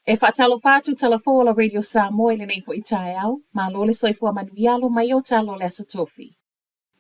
E faatalofa atu Talafou o la Radio Samoa i lenei foi taeao, malo le soifua manuia alo mai o tala o le Aso Tofi.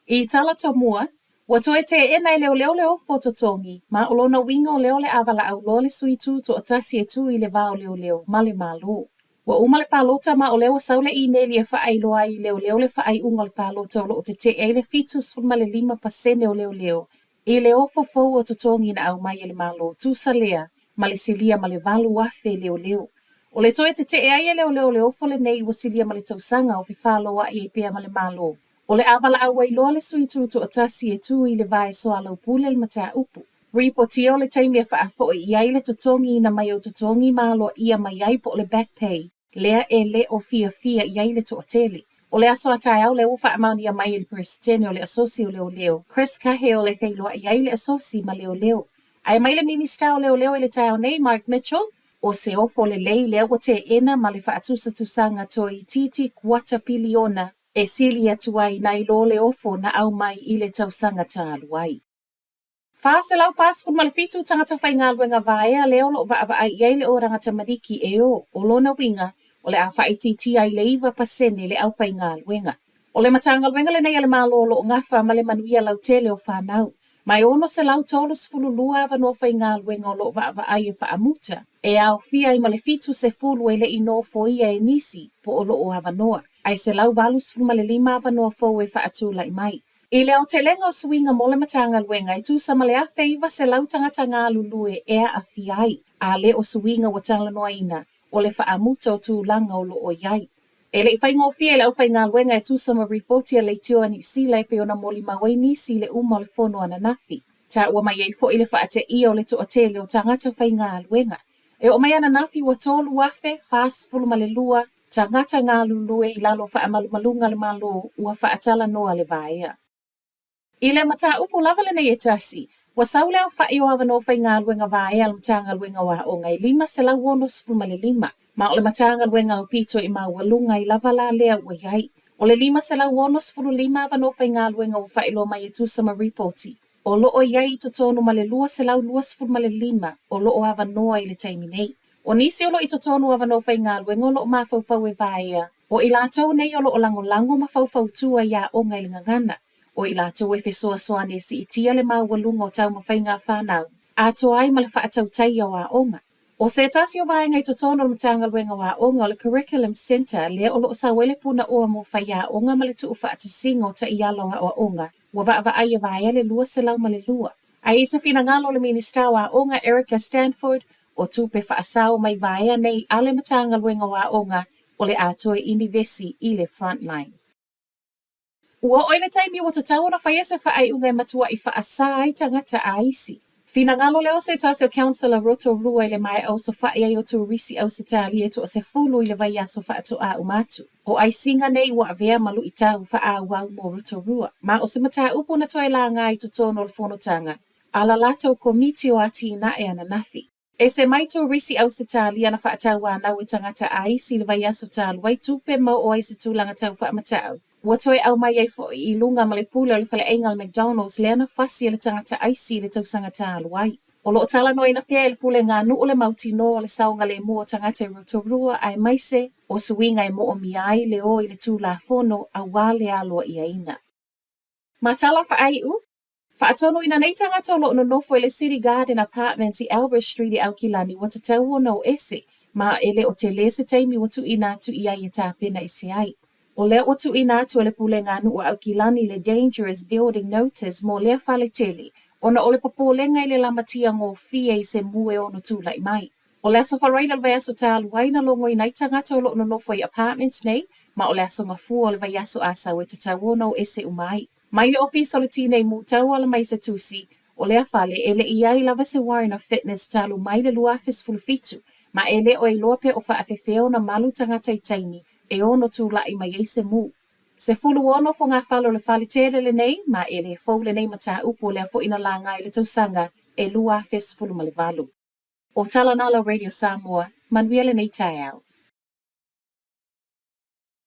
I tala tomua, ua toe teena e leoleo le ofo o totogi, ma o lona uiga o lea o le a valaau loa le sui tutoatasi e tu i le va o leoleo ma le Malo. Ua uma le palota ma o lea ua sau le imeli e faailoa ai i leoleo le faaiuga o le palota o lo o tete'e ai le 75% o leoleo i le ofo fou o totogi na aumai e le Malo, tusa lea ma le silia ma le 8,000 leoleo. O le toe tete'e ai e leoleo o le ofo lenei ua silia ma le tausaga o fefaloa'i ai pea ma le Malo. O le a valaau ai loa le sui tutoatasi e tu i le va e soalaupule le mataupu. Ripotia o le taimi e faafo'i i ai le totogiina mai o totogi ma aloaia mai ai po o le back pay lea e le o fiafia i ai le toatele. O le aso a taeao lea ua faamaonia mai e le Peresetene o le Asosi o Leoleo, Chris Kahe o le feiloai ai le Asosi ma Leoleo. Ae mai le Minista o Leoleo i le taeao nei, Mark Mitchell, o se ofo lelei lea ua teena ma le faatusatusaga toeitiiti kuata piliona e sili atu ai nai lo le ofo na aumai i le tausaga talu ai. 447 tagata faigaluega vaea lea o lo o vaavaai i ai le Oranga Tamariki e o, o lona uiga, o le a faaitiitia ai le 9% le aufaigaluega. O le Matagaluega lenei a le Malo o lo o gafa ma le manuia lautele o fanau. Ma e 632 avanoa faigaluega o lo o vaavaai e faamuta, e aofia ai ma le 70 e le i nofoia e nisi po o lo o avanoa, ae 185 avanoa fou e faatulai mai. I le aotelega o suiga mo le Matagaluega e tusa ma le 1,900 tagata galulue e aafia ai, a le o suiga ua talanoaina, o le faamuta o tulaga o lo o i ai. E le i faigofie i le aufaigaluega e tusa ma ripoti a Leitio a Niu Sila e pei ona molimau ai nisi i le uma o le fono ananafi. Taua mai ai foi le faateia o le toatele o tagata faigaluega. E oo mai ananafi ua 3,042 tagata galulue i lalo o faamalumaluga a le Malo ua faatalanoa le vaea. I le mataupu lava lenei e tasi, ua sau le aofa'i o avanoa faigaluega vaea a le Matagaluega o Aoga e 565, ma o le Matagaluega aupito i maualuga ai lava la lea ua i ai. O le 565 avanoa faigaluega ua faailoa mai e tusa ma ripoti, o lo o i ai i totonu ma le 225 o lo o avanoa i le taimi nei. O nisi o lo o i totonu o avanoa faigaluega o lo o mafaufau e vaea, O i latou nei o lo o lagolago ma faufautua i aoga i le gagana, o i latou e fesoasoani e siitia le maualuga o taumafaiga a fanau, atoa ai ma le faatautaia o aoga. O se tasi o vaega i totonu o le Matagaluega o Aoga o le Curriculum Centre lea o lo o sau ai le punaoa mo faiaoga ma le tuufaatasiga o taiala o aoaoga, ua vaavaai e vaea le 202. Ae i se finagalo o le Minisita o Aoga Erica Stanford, o tupe faasao mai vaea nei a le Matagaluega o Aoga o le a toe inivesi i le Frontline. Ua oo i le taimi ua tatau ona faia se faaiuga e matua'i faasā ai tagata aisi. Finagalo lea o se tasi o Councillor Rotorua i le maea osofa'i ai o turisi Ausetalia e toasefulu i le vaiaso faatoā uma atu. O aisiga nei ua avea ma luitau faaauau mo Rotorua, ma o se mataupu na toe lagā i totonu o le fonotaga a la latou Komiti o Atinae ananafi. Ese mai turisi Ausetalia na faatauanau e tagata aisi i le vaiaso talu ai tupe ma oo ai se tulaga tau faamatau. Ua toe aumai ai foi i luga ma le pule o le faleaiga o le McDonald's lea na fasi e le tagata aisi i le tausaga talu ai. O lo o talanoaina pea e le pulega a nuu le mautinoa o le saogalemu o tagata i Rotorua aemaise o suiga e moomia ai le o i le Tulafono aua le aloaiaina. Ma tala faaiu, Faatonuina nei tagata o lo o nonofo i le City Garden Apartments i Albert Street i Aukilani ua tatau ona o ese, ma e le o tele se taimi ua tuuina atu i ai e tapena ese ai. O lea ua tuuina atu e le Pulega a Nuu a Aukilani le Dangerous Building Notice mo lea fale tele, ona o le popolega i le lamatia gofie i se mu e ono tulai mai. O le Aso Faraile o le vaiaso talu ai na logoina ai tagata o lo o nonofo i apartments nei, ma o le Aso Gafua o le vaiaso a sau e tatau ona o ese uma ai. Mai le Ofisa o le Tinei Mu tauala mai se tusi, o lea fale e le i ai lava se warrant of fitness talu mai le 2017, ma e le o iloa pe o faafefea ona malu tagata i taimi e ono tulai mai ai se mu. 16 fogafale o le fale tele lenei, ma e le fou lenei mataupu o lea foi na laga i le tausaga e 2018. O tala na la Radio Samoa, manuia lenei taeao.